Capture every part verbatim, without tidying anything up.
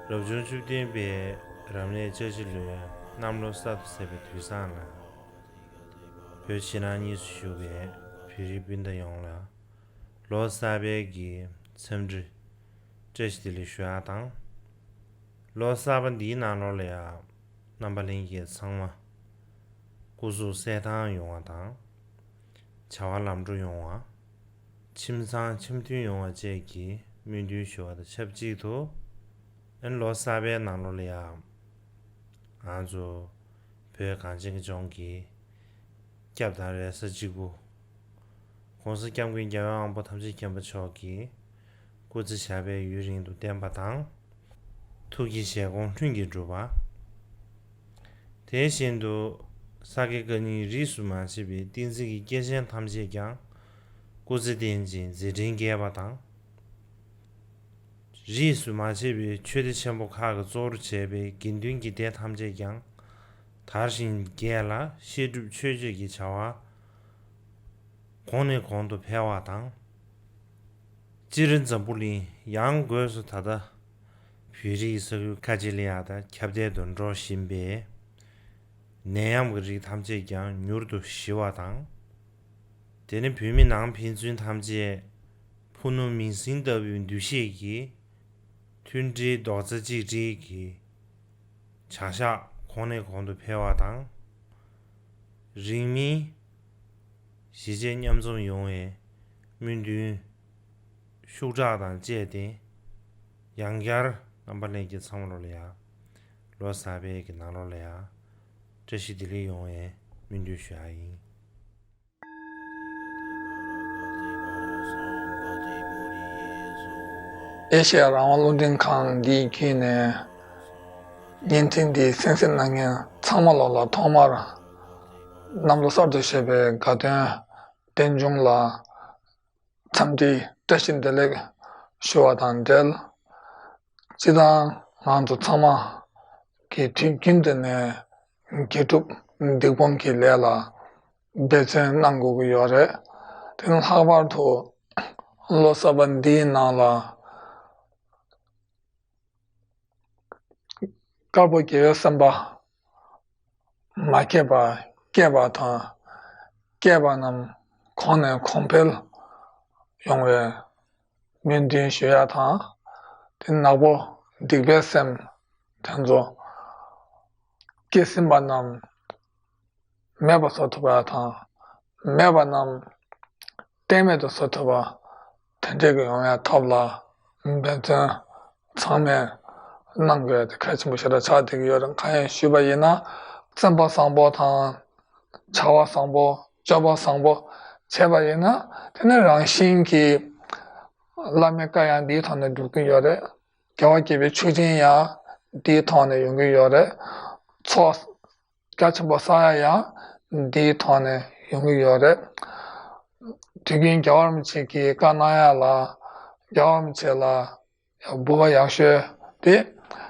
རབ་བྱུང་བཅུ་བདུན་པའི་རབ་གནས་ལྕགས་བྱི་ལོའི་གནམ་ལོ་གསར་དུ་ཚེས་པའི་དུས་བཟང་ལ། བོད་ཕྱི་ནང་གཉིས་སུ་བཞུགས་པའི་བོད་རིགས་སྤུན་ཟླ་ཡོངས་ལ་ལོ་གསར་པའི་གི་འཚམས་འདྲི་བཀྲ་ཤིས་བདེ་ལེགས་ཞུ་ཡག་དང་། ལོ་གསར་པ་འདིའི་ནང་ལོགས་ལ་ཡང་རྣམ་པ་ལྷན་རྒྱས་ཚང་མ་སྐུ་གཟུགས་གསལ་ཐང་ཡོང་བ་དང་། བྱ་བ་ལམ་འགྲོ་ཡོང་བ། ཁྱིམ་ཚང་འཆམ་མཐུན་ཡོང་བ་བཅས་ཀྱི་སྨོན་འདུན་ཞུ་བ་དང་ཆབས་ཅིག་ཏུ། ཨན་ལོ་གསར་པའི་ནང་ལོགས་ལ་ཡང་ང་ཚོ་བོད་གངས་ཅན་གྱི་ལྗོངས་ཀྱི་སྐྱབས་དང་རེ་ས་གཅིག་པུ། ༸གོང་ས་༸སྐྱབས་མགོན་རྒྱལ་བའི་དབང་པོ་ཐམས་ཅད་མཁྱེན་པ་མཆོག་གིས་སྐུ་ཚེ་ཞབས་པད་ཡུན་རིང་དུ་བརྟན་པ་དང་། ཐུགས་ཀྱི་བཞེད་དགོངས་ལྷུན་གྱིས་གྲུབ་པ། དེ་བཞིན་དུ་ས་དགེ་བཀའ་རྙིང་རིས་སུ་མ་ཆད་པའི་བསྟན་འཛིན་གྱི་སྐྱེས་ཆེན་ཐམས་ཅད་ཀྱང་སྐུ་ཚེ་བརྟན་ཅིང་མཛད་འཕྲིན་རྒྱས་པ་དང་། རིས་སུ་མ་ཆད་པའི་ཆོས་སྡེ་ཆེན་པོ་ཁག་གི་གཙོ་བོར་བྱས་པའི་དགེ་འདུན་གྱི་སྡེ་ཐམས་ཅད་ཀྱང་དར་ཞིང་རྒྱས་ལ་བཤད་སྒྲུབ་ཆོས་སྤྱོད་ཀྱི་བྱ་བ་གོང་ནས་གོང་དུ་འཕེལ་བ་དང་། སྤྱིར་འཛམ་བུ་གླིང་ཡང་སྒོས་སུ་ད་ལྟ་བོད་རིགས་ས་ཁུལ་ཁ་ཆེ་ལ་ཡ་དང་ཁྱབ་གདལ་དུ་འགྲོ་བཞིན་པའི་ནད་ཡམས་ཀྱི་རིགས་ཐམས་ཅད་ཀྱང་མྱུར་དུ་ཞི་བ་དང་། དེ་ནི་བོད་མི་ནང་ཕན་ཚུན་ཐམས་ཅད་ཕུ་ནུ་མིང་སྲིང་ལྟ་བུའི་འདུ་ཤེས་ཀྱིས་མཐུན་སྒྲིལ་རྡོག་རྩ་གཅིག་སྒྲིལ་གྱི་བྱ་གཞག་གོང་ནས་གོང་དུ་འཕེལ་བ་དང་། རིང་མིན་གཞིས་བྱེས་མཉམ་འཛོམས་ཡོང་བའི་སྨོན་འདུན་ཤུགས་དྲག་དང་བཅས་ཏེ། ཡང་བསྐྱར་རྣམ་པ་ལྷན་རྒྱས་ཚང་མ་ལོ་ལ་ཡ། ལོ་གསར་པའི་གི་ནང་ལོ་ལ་ཡ། བཀྲ་ཤིས་བདེ་ལེགས་ཡོང་བའི་སྨོན་འདུན་ཞུ་ཡ་ཡིན། ཨེ་ཤེ་ཡ་རང་དབང་རླུང་འཕྲིན་ཁང་འདིའི་བརྒྱུད་ནས་བརྙན་འཕྲིན་འདི་གསན་གཟིགས་གནང་མཁན་ཚང་མ་ལོ་ལ་ཐོག་མར་གནམ་ལོ་གསར་དུ་བཞད་པའི་དགའ་སྟོན་རྟེན་འབྱུང་ལ་འཚམས་འདྲི་བཀྲ་ཤིས་བདེ་ལེགས་ཞུ་བ་དང་འབྲེལ། སྤྱི་བཏང་ང་ཚོ་ཚང་མ་གི་དུས་རྒྱུན་དུ་ནས་དགེ་སྒྲུབ་སྡིག་སྤོང་གི་ལས་ལ་འབད་བརྩོན་གནང་དགོས་ཀྱི་ཡོད་རེད། དེ་ནི་ལྷག་པར་དུ་ལོ་གསར་པ་འདིའི་ནང་ལ་དཀར་པོ་དགེ་བའི་སེམས་པ་མ་སྐྱེས་པ་སྐྱེས་པ་དང་། སྐྱེས་པ་རྣམས་གོང་ནས་གོང་འཕེལ་ཡོང་བའི་སྨོན་འདུན་ཞུ་ཡ་དང་། དེ་ནག་པོ་སྡིག་པའི་སེམས་དེ་ཚོ་སྐྱེས་ཟིན་པ་རྣམས་མེད་པ་བཟོ་ཐུབ་པ་དང་། མེད་པ་རྣམས་གཏན་མེད་དུ་བཟོ་ཐུབ་པ་དེ་འདྲས་ཀྱི་ཡོང་ཡ་ཐབས་ལ་འབད་བརྩོན་ཚང་མས་གནང་དགོས་ཡ་དེ་གལ་ཆེན་པོ་ཞེ་དྲག་ཆགས་བསྡད་ཀྱི་ཡོད་རེད། གང་ཡིན་ཞུས་པ་ཡིན་ན་བརྩོན་པ་བཟང་པོ་དང་། བྱ་བ་བཟང་པོ་སྤྱོད་པ་བཟང་པོ་བྱས་པ་ཡིན་ན་དེ་ནི་རང་བཞིན་གྱིས་བླ་མའི་བཀའ་ཡང་འདིའི་ཐོག་ནས་སྒྲུབ་ཀྱི་ཡོད་རེད། རྒྱལ་བ་དགྱེས་པའི་ཆོས་ཆེན་ཡང་འདིའི་ཐོག་ནས་ཡོང་གི་ཡོད་རེད། ཚོགས་རྒྱ་ཆེན་པོ་བསགས་ཡ་ཡང་འདིའི་ཐོག་ནས་ཡོང་གི་ཡོད་རེད། དུས་རྒྱུན་རྒྱལ་བ་རིན་པོ་ཆེ་གིས་བཀའ་གནང་ཡ་ལ་རྒྱལ་བ་རིན་པོ་ཆེ་ལ་འབུལ་བ་ཡག་ཤོས་དེ་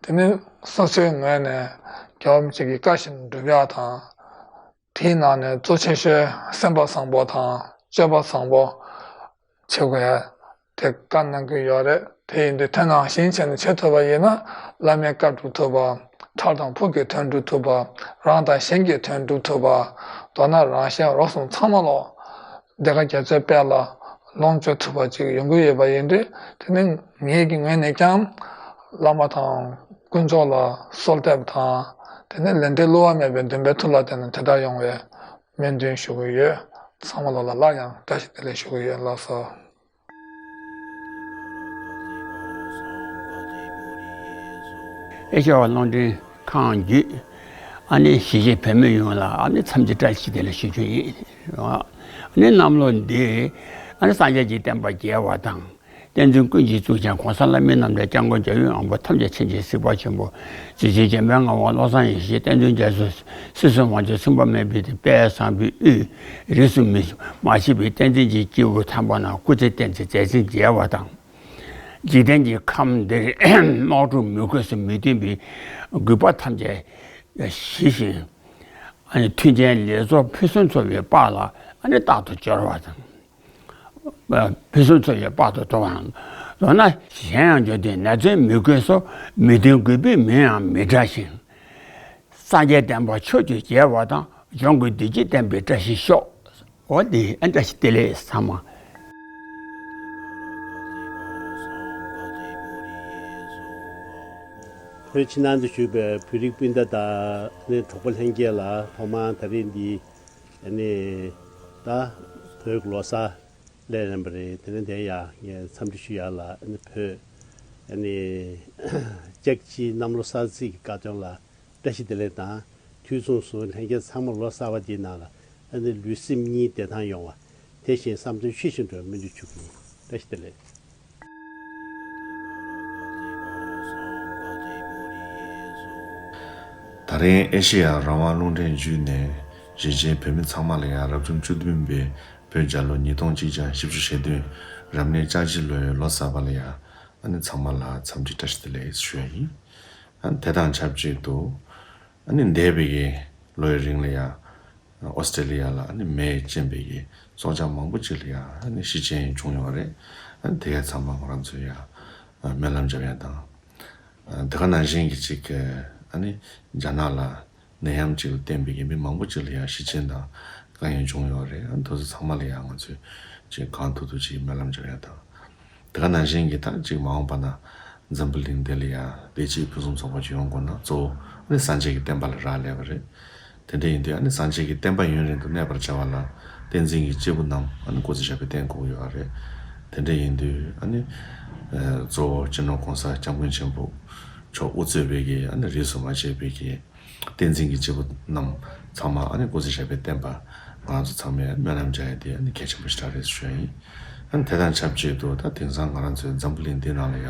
དེ་ནི་སོ་སོའི་ངོས་ནས་རྒྱལ་བ་རིན་པོ་ཆེ་གི་བཀའ་བཞིན་སྒྲུབ་ཡ་དང་། དེའི་ནང་ནས་གཙོ་ཆེ་ཤོས་སེམས་པ་བཟང་པོ་དང་སྤྱོད་པ་བཟང་པོ་བྱེད་དགོས་ཡ་དེ་བཀའ་གནང་གི་ཡོད་རེད། དེ་ཡིན་དུས་དེ་ནང་བཞིན་བྱས་ནས་བྱེད་ཐུབ་པ་ཡིན་ན་བླ་མའི་བཀའ་སྒྲུབ་ཐུབ་པ། ཕྲུ་དང་ཕུགས་ཀྱི་དོན་སྒྲུབ་ཐུབ་པ། རང་དང་གཞན་གྱི་དོན་སྒྲུབ་ཐུབ་པ། མདོར་ན་རང་གཞན་རོགས་གསུམ་ཚང་མ་ལོ་འདི་ག་རྒྱ་མཚོའི་དཔལ་ལ་ལོངས་སྤྱོད་ཐུབ་པ་ཅིག་ཡོང་གི་ཡོད་པ་ཡིན་དུས། དེ་ནི་ངེད་ཀྱི་ངོས་ནས་ཀྱང་བླ་མ་དང་དཀོན་མཆོག་ལ་གསོལ་འདེབས་དང་། དེ་ནི་ལས་འབྲས་བསླུ་བ་མེད་པའི་འདུན་པའི་མཐུ་ལ་བརྟེན་ནས་དེ་ལྟར་ཡོང་བའི་སྨོན་འདུན་ཞུ་གི་ཡོད། ཚང་མ་ལོ་ལ་སླར་ཡང་བཀྲ་ཤིས་བདེ་ལེགས་ཞུ་གི་ཡོད་ལགས་སོ། ཨེ་ཤ་ཡ་རླུང་འཕྲིན་ཁང་བརྒྱུད་ཨ་ནི་གཞིས་བྱེས་བོད་མི་ཡོངས་ལ་ཨ་ནི་འཚམས་འདྲི་བཀྲ་ཤིས་བདེ་ལེགས་ཞུ་རྒྱུ་ཡིན། ཨ་ནི་གནམ་ལོ་འདི་ཨ་ནི་སངས་རྒྱས་ཀྱི་བསྟན་པ་རྒྱས་པ་དང་། བསྟན་འཛིན་ཀུན་གྱི་གཙུག་རྒྱན་གོང་ས་ལྷ་མིའི་རྣམ་ཐར་སྐྱབས་མགོན་རྒྱལ་བའི་དབང་པོ་ཐམས་ཅད་མཁྱེན་ཅིང་གཟིགས་པ་ཆེན་པོ། རྗེ་བཙུན་འཇམ་དཔལ་ངག་དབང་བློ་བཟང་ཡེ་ཤེས་བསྟན་འཛིན་རྒྱ་མཚོ། སྲིད་གསུམ་དབང་ཕྱུག་སྲིད་པ་མེད་པའི་དཔལ་བཟང་པོའི་དབུས། རིས་སུ་མི་མ་ཆད་པའི་བསྟན་འཛིན་གྱི་སྐྱེས་བུ་ཐེམ་པ་རྣམས་སྐུ་ཚེ་བརྟན་ཅིང་མཛད་འཕྲིན་རྒྱས་པ་དང་། འཇིག་རྟེན་གྱི་ཁམས་འདིར་དམག་འཁྲུག་མི་དགོས་སུ་མི་མཐུན་པའི་རྒུད་པ་ཐམས་ཅད་ཞི་ཞིང་། མཐུན་རྐྱེན་ལེགས་ཚོགས་ཕུན་སུམ་ཚོགས་པའི་དཔལ་ལ་རྟག་ཏུ་སྦྱོར་བ་དང་། ཕུན་སུམ་ཚོགས་པའི་དཔལ་དུ་འགྲོ་བའམ། མདོར་ན་གཞན་ཡང་འབྱོར་ལྡན་ནད་མཚོན་མི་དགོས་སོ། མི་མཐུན་རྒུད་པའི་མི་ཡང་མི་འདྲ་ཞིང་། སངས་རྒྱས་བསྟན་པ་ཕྱོགས་བཅུར་རྒྱས་པ་དང་། འབྱུང་པོའི་བདེ་སྐྱིད་བསྟན་པའི་བཀྲ་ཤིས་ཤོག་འོ་དེ་ཨ་བཀྲ་ཤིས་བདེ་ལེགས་ཚང་མ། བོད་ཕྱི་ནང་དུ་བཞུགས་པའི་བོད་རིགས་སྤུན་ཟླ་དང་ནི་གྲོགས་པོ་ལྷན་རྒྱས་ལ་ཐོག་མར་ད་རེས་འདི་ནི་ད་བོད་ཀྱི་ལོ་གསར་སླེབས་རན་པ་རེད། དེ་ནས་དེ་ཡང་ངས་འཚམས་འདྲི་ཞུ་ཡག་ལ་ནི་བོད་ནི་ལྕགས་བྱི་གནམ་ལོ་གསར་ཚེས་ཀྱི་བཀའ་དྲིན་ལ་བཀྲ་ཤིས་བདེ་ལེགས་དང་། དུས་མཚུངས་སུ་ལྷན་རྒྱས་ཚང་མ་ལོ་གསར་པ་འདིའི་ནང་ལ་ཨ་ནི་ལུས་སེམས་གཉིས་བདེ་ཐང་ཡོང་བ། དེ་བཞིན་བསམ་དོན་ཆོས་བཞིན་འགྲུབ་པའི་སྨོན་འདུན་ཞུ་གི་ཡིན། བཀྲ་ཤིས་བདེ་ལེགས། ད་རིང་ཨེ་ཤེ་ཡ་རང་དབང་རླུང་འཕྲིན་བརྒྱུད་ནས་གཞིས་བྱེས་བོད་མི་ཚང་མ་ལ་ཡང་རབ་བྱུང་བཅུ་བདུན་པའི་བོད་རྒྱལ་ལོ་ཉིས་སྟོང་གཅིག་བརྒྱ་བཞི་བཅུ་ཞེ་བདུན་རབ་གནས་ལྕགས་བྱི་ལོའི་ལོ་གསར་པ་ལ་ཡང་ཨ་ནི་ཚང་མ་ལ་འཚམས་འདྲི་བཀྲ་ཤིས་བདེ་ལེགས་ཞུ་ཡ་ཡིན། ཨ་ནི་དེ་དང་ཆབས་ཅིག་ཏུ་ཨ་ནི་འདས་པའི་གི་ལོའི་རིང་ལ་ཡང་ཨོ་སི་ཀྲེ་ལི་ཡ་ལ་ཨ་ནི་མེ་རྐྱེན་པའི་གི་སྲོག་ཆགས་མང་པོ་ཅིག་ལ་ཡང་ཨ་ནི་ཤི་རྐྱེན་བྱུང་ཡོད་རེད། ཨ་ནི་དེ་གའི་ཚང་མ་ང་རང་ཚོས་ཡང་སྨོན་ལམ་རྒྱབ་ཡ་དང་། དེ་ག་ནང་བཞིན་གྱི་ཅིག་ཨ་ནི་རྒྱ་ནག་ལ་ནད་ཡམས་ཅིག་ལ་བརྟེན་པའི་གི་མི་མང་པོ་ཅིག་ལ་ཡང་ཤི་རྐྱེན་དང་དཀའ་ངལ་བྱུང་ཡོད་རེད། ཨ་ནི་དེ་ཚོ་ཚང་མ་ལ་ཡང་ང་ཚོས་ཅིག་གང་ཐུབ་ཐུབ་ཅིག་སྨོན་ལམ་རྒྱབ་ཡ་དང་། དེ་ག་ནང་བཞིན་གྱི་ད་ཅིག་མ་འོངས་པ་ན་འཛམ་བུ་གླིང་འདི་ལ་ཡང་བདེ་སྐྱིད་ཕུན་སུམ་ཚོགས་པ་ཅིག་ཡོང་དགོས་ན་གཙོ་བོ་ཨ་ནི་སངས་རྒྱས་ཀྱི་བསྟན་པ་ལ་རག་ལས་པ་རེད། དེ་འདྲ་ཡིན་དུས་ཨ་ནི་སངས་རྒྱས་ཀྱི་བསྟན་པ་ཡུན་རིང་དུ་གནས་པར་བྱ་བ་ལ་བསྟན་འཛིན་གྱི་སྐྱེས་བུ་རྣམས་ཨ་ནི་སྐུ་ཚེ་ཞབས་པད་བརྟན་དགོས་ཀྱི་ཡོད་རེད། དེ་འདྲ་ཡིན་དུས་ཨ་ནི་གཙོ་བོ་སྤྱི་ནོར་༸གོང་ས་༸སྐྱབས་མགོན་ཆེན་པོ་མཆོག་དབུ་གཙོས་པའི་གི་ཨ་ནི་རིས་སུ་མ་ཆད་པའི་གི་བསྟན་འཛིན་གྱི་སྐྱེས་བུ་རྣམས་ཚང་མ་ཨ་ནི་སྐུ་ཚེ་ཞབས་པད་བརྟན་པ་ང་ཚོ་ཚང་མས་སྨོན་ལམ་རྒྱག་ཡ་དེ་ཨ་ནི་གལ་ཆེན་པོ་ཞེ་དྲག་རེད་ཞུ་ཡ་ཡིན། ཨ་ནི་དེ་དང་ཆབས་ཅིག་ཏུ་ད་དེང་སང་ང་རང་ཚོའི་འཛམ་བུ་གླིང་འདི་ནང་ལ་ཡ་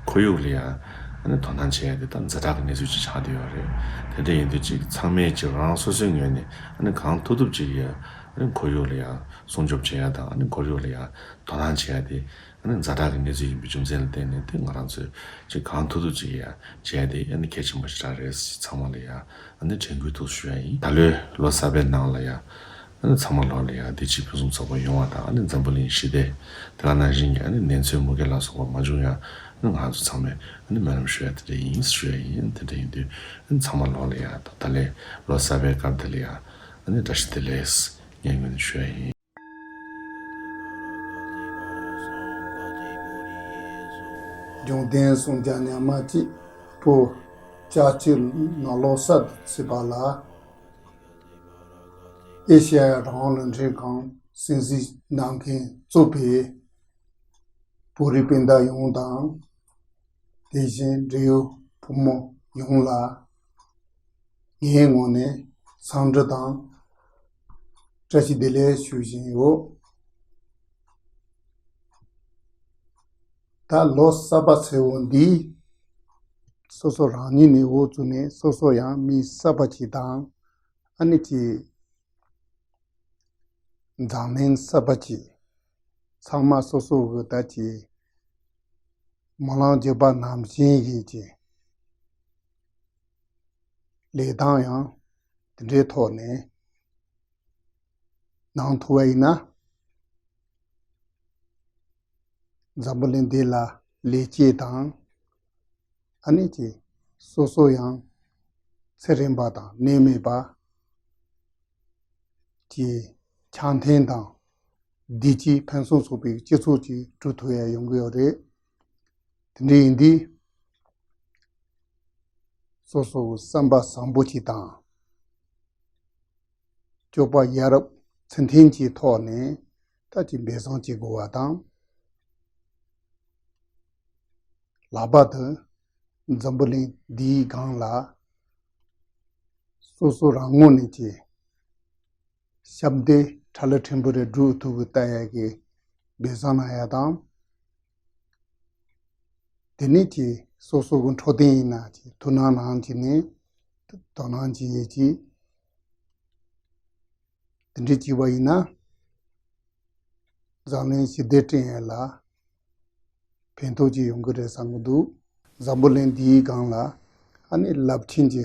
ཁོར་ཡུག་ལ་ཡ་ཨ་ནི་དོ་སྣང་བྱེད་ཡ་དེ་ད་ཛ་དྲག་གི་གནས་ཚུལ་ཅིག་ཆགས་བསྡད་ཡོད་རེད། དེ་འདྲ་ཡིན་དུས་ཅིག་ཚང་མས་ཅིག་རང་རང་སོ་སོའི་ངོས་ནས་ཨ་ནི་གང་ཐུབ་ཐུབ་ཅིག་ཡ་ཨ་ནི་ཁོར་ཡུག་ལ་ཡ་སྲུང་སྐྱོབ་བྱེད་ཡ་དང་ཨ་ནི་ཁོར་ཡུག་ལ་ཡ་དོ་སྣང་བྱེད་ཡ་དེ་ཨ་ནི་ཛ་དྲག་གི་གནས་ཚུལ་ཡིན་པའི་རྒྱུ་མཚན་ལ་བརྟེན་ནས་དེ་ང་རང་ཚོས་ཅིག་གང་ཐུབ་ཐུབ་ཅིག་ཡ་བྱས་ཏེ་ཨ་ནི་གལ་ཆེན་པོ་ཞེ་དྲག་རེད། ཚང་མ་ལ་ཡ་ཨ་ནི་དྲན་སྐུལ་ཐུགས་ཞུ་ཡ་ཡིན། ད་ལོའི་ལོ་གསར་པའི་ནང་ལ་ཡ་ཨ་ནི་ཚང་མ་ལོ་ལ་ཡ་བདེ་སྐྱིད་ཕུན་སུམ་ཚོགས་པ་ཡོང་བ་དང་ཨ་ནི་འཛམ་བུ་གླིང་ཞི་བདེ་དེ་ག་ནང་བཞིན་གྱི་ཨ་ནི་ནད་མཚོན་མུ་གེ་ལ་སོགས་པ་མ་བྱུང་ཡ་ཨ་ནི་ང་ཚོ་ཚང་མས་ཨ་ནི་སྨོན་ལམ་ཞུ་ཡ་དེ་འདྲ་ཡིན་ཞུ་ཡ་ཡིན། དེ་འདྲ་ཡིན་དུས་ཨ་ནི་ཚང་མ་ལོ་ལ་ཡ་ད་ད་ལོའི་ལོ་གསར་པའི་སྐབས་དེ་ལ་ཡ་ཨ་ནི་བཀྲ་ཤིས་བདེ་ལེགས་ངས་ངོས་ནས་ཞུ་ཡ་ཡིན། འབྱུང་ལྡན་སུམ་བརྒྱ་ཉི་མ་གཅིག་པོ་ལྕགས་བྱི་ནང་ལོ་གསར་དུ་ཚེས་པ་ལ། ཨེ་ཤ་ཡ་རང་དབང་རླུང་འཕྲིན་ཁང་གསན་གཟིགས་གནང་མཁན་གཙོས་པའི་བོད་རིགས་སྤུན་ཟླ་ཡོངས་དང་། དེ་བཞིན་འབྲེལ་ཡོད་ཕོ་མོ་ཡོངས་ལ་ངའི་ངོས་ནས་འཚམས་འདྲི་དང་བཀྲ་ཤིས་བདེ་ལེགས་ཞུ་བཞིན་ཡོད། ད་ལོ་གསར་པ་ཚེས་པོ་འདི་སོ་སོ་རང་ཉིད་ནས་འོ་བཙུགས་ནས་སོ་སོ་ཡང་མི་གསར་པ་ཅིག་དང་ཨ་ནི་ཅིག་འཛམ་གླིང་གསར་པ་ཅིག་ཚང་མ་སོ་སོ་གི་ད་ཅིག་སྨོན་ལམ་རྒྱག་པ་ནང་བཞིན་གྱི་ཅིག་ལས་སྟངས་ཡང་དེ་འདྲའི་ཐོག་ནས་གནང་ཐུབ་པ་ཡིན་ན། འཛམ་བུ་གླིང་འདི་ལ་ལེགས་སྐྱེས་དང་ཨ་ནི་ཅིག་སོ་སོ་ཡང་ཚེ་རིང་བ་དང་ནད་མེད་པ་ཅིག་འཆམ་མཐུན་དང་བདེ་སྐྱིད་ཕུན་སུམ་ཚོགས་པའི་སྤྱི་ཚོགས་ཅིག་སྒྲུབ་ཐུབ་ཡ་ཡོང་གི་ཡོད་རེད། དེ་འདྲ་ཡིན་དུས་སོ་སོ་བསམ་པ་བཟང་པོ་ཅིག་དང་། སྤྱོད་པ་ཡ་རབས་ཚུལ་མཐུན་གྱི་ཐོག་ནས་ད་ཅིག་འབད་བཟང་བྱེད་དགོས་པ་དང་། ལྷག་པར་དུ་འཛམ་བུ་གླིང་འདིའི་སྒང་ལ་སོ་སོ་རང་ངོས་ནས་ཀྱི་ཞབས་འདེགས་ཁྲ་ལ་ཕྲན་བུ་རེ་སྒྲུབ་ཐུབ་པའི་ལྟ་ཡག་གི་འབད་བཟང་གནང་ཡག་དང་། དེ་ནས་ཀྱི་སོ་སོ་གི་འཕྲོད་བསྟེན་ཡིན་ན་ཀྱི་ཐུགས་སྣང་གནང་བྱས་ནས་དོ་སྣང་བྱེད་ཡས་ཀྱི། དེ་འདྲའི་བྱས་པ་ཡིན་ན་འཛམ་གླིང་ཞི་བདེ་བསྐྲུན་ཡས་ལ་ཕན་ཐོགས་ཅིག་ཡོང་གི་རེད་བསམ་གྱི་འདུག་འཛམ་བུ་གླིང་འདིའི་སྒང་ལ་ཨ་ནི་རླབས་ཆེན་གྱི་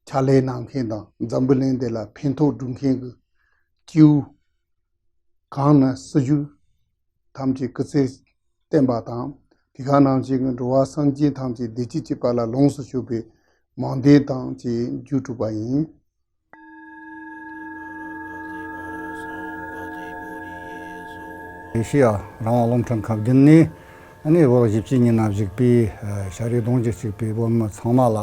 ཕྱག་ལས་གནང་མཁན་དང་འཛམ་བུ་གླིང་འདི་ལ་ཕན་ཐོགས་སྒྲུབ་མཁན་གྱི་སྐྱེས་བུ་གང་ན་སྲིད་ཞུ་ཐམས་ཅད་སྐུ་ཚེ་ བསྟན་པ་དང་། དེ་ག་ནང་བཞིན་གྱི་འགྲོ་བ་སེམས་ཅན་ཐམས་ཅད་བདེ་སྐྱིད་ཀྱི་དཔལ་ལ་ལོངས་སུ་སྤྱོད་པའི་མང་སྡེ་དང་བཅས་མཇུག་གྲུབ་པ་ཡིན། ཨེ་ཤེ་ཡ་རང་དབང་རླུང་འཕྲིན་ཁང་བརྒྱུད་ནས་ཨ་ནི་ལོ་བཞི་བཅུ་ཉིན་ན་བཞུགས་པའི་ཨ་ཤ་རུས་གདོང་གི་གཅིག་པའི་བོད་མི་ཚང་མ་ལ་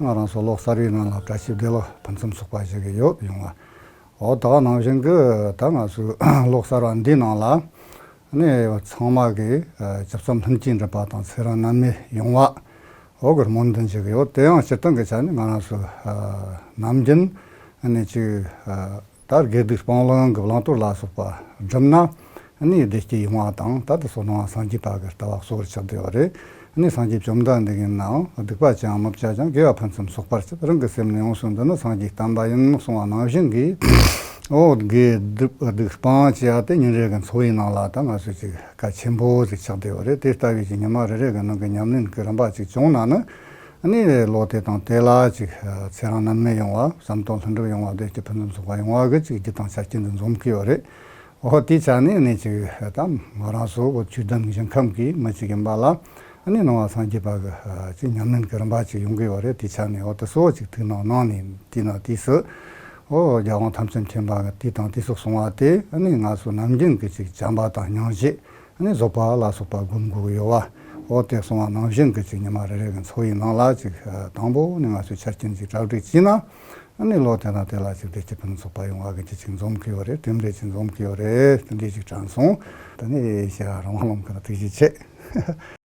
ང་རང་ཚོ་ལོ་གསར་བའི་ནང་ལ་བཀྲ་ཤིས་བདེ་ལེགས་ཕུན་སུམ་ཚོགས་པ་ཞུ་གི་ཡོད། ཡོང་བ། འོ་ད་ག་ནང་བཞིན་གྱི་ད་ང་ཚོའི་ལོ་གསར་བ་འདིའི་ནང་ལ་ནི་ཚང་མ་གི་ཨ་ཇི་ལྟར་ལྷུན་གྱིས་འགྲུབ་པ་དང་ཚེ་རིང་ནད་མེད་ཡོང་བ། འོ་གི་སྨོན་འདུན་ཞུ་གི་ཡོད། དེ་ཡང་སྤྱིར་བཏང་གི་ཆ་ནས་ང་རང་ཚོ་ཨ་ནམ་རྒྱུན་ནི་ཅིག་ཨ་ད་དགེ་སྡིག་སྤང་བླང་གི་བླང་དོར་ལ་སོགས་པ་བསྒྲུབས་ན་ནི་བདེ་སྐྱིད་ཡོང་བ་དང་། ད་དེ་སོགས་སྣང་བ་སངས་རྒྱས་པ་གི་ལྟ་བ་གཙོ་བོར་ཆགས་བསྡད་ཡོད་རེད། ནི་སངས་རྒྱས་བཅོམ་ལྡན་འདས་ཀྱིས་ནའང་སྡིག་པ་ཅི་ཡང་མི་བྱ་ཞིང་། དགེ་བ་ཕུན་སུམ་ཚོགས་པར་སྤྱད། རང་གི་སེམས་ནི་ཡོངས་སུ་འདུལ་ནི་སངས་རྒྱས་བསྟན་པ་ཡིན། གསུངས་པ་ནང་བཞིན་གྱི་འོ་དགེ་སྡིག་སྡིག་སྤང་བྱེད་ཡ་དེ་ཉིན་རེ་གི་འཚོ་བའི་ནང་ལ་ད་ང་ཚོས་ཅིག་གལ་ཆེན་པོ་ཞིག་ཆགས་བསྡད་ཡོད་རེད། དེ་ལྟ་བུའི་ཅིག་ཉི་མ་རེ་རེ་གི་ནང་གི་ཉམས་ལེན་གྱི་རིམ་པ་ཅིག་བྱུང་ན་ནི་ནི་ལོ་དེ་དང་དེ་ལ་ཅིག་ཚེ་རིང་ནད་མེད་ཡོང་བ། བསམ་དོན་ལྷུན་གྲུབ་ཡོང་བ། བདེ་སྐྱིད་ཕུན་སུམ་ཚོགས་པ་ཡོང་བ་གི་ཅིག་རྒྱུ་དང་ཆ་རྐྱེན་དུ་འཛོམས་ཀྱི་ཡོད་རེད། འོ་དེའི་ཆ་ནས་ནི་ཅིག་ད་ང་རང་ཚོ་འོ་ཆོས་ལྡན་ཞིང་ཁམས་ཀྱི་མི་ཅིག་ཡིན་པ་ལ་ནི་སྣང་བ་སངས་རྒྱས་པ་གི་ཅིག་ཉམས་ལེན་གྱི་རིམ་པ་ཅིག་ཡོང་གི་ཡོད་རེད། དེའི་ཆ་ནས་འོ་དེ་སོགས་ཅིག་ཐུགས་སྣང་གནང་ནས་དེ་ན་དུས་སུ་འོ་རྒྱལ་དབང་ཐམས་ཅད་མཁྱེན་པ་གི་དེ་དང་དེ་སོགས་གསུངས་པ་དེ་ནི་ང་ཚོ་ནམ་རྒྱུན་གྱི་ཅིག་བྱམས་པ་དང་སྙིང་རྗེ་ནི་བཟོད་པ་ལ་སོགས་པ་སྒོམ་དགོས་ཀྱི་ཡོད་པ། འོ་དེ་གསུངས་པ་ནང་བཞིན་གྱི་ཅིག་ཉི་མ་རེ་རེ་གི་འཚོ་བའི་ནང་ལ་ཅིག་དང་པོ་ནི་ང་ཚོས་ཆ་རྐྱེན་ཅིག་གྲ་སྒྲིག་བྱས་ན། ཨ་ནི་ལོ་དེ་དང་དེ་ལ་ཅིག་བདེ་སྐྱིད་ཕུན་སུམ་ཚོགས་པ་ཡོང་བ་གི་རྒྱུ་ཅིག་འཛོམས་ཀྱི་ཡོད་རེད། དེ་འདྲ་ཅིག་འཛོམས་ཀྱི་ཡོད་རེད། དེ་འདྲ་ཅིག་དྲན་སོང་། ད་ནི་ཤ་རང་དབང་རླུང་ཁ་ཐུགས་རྗེ་ཆེ།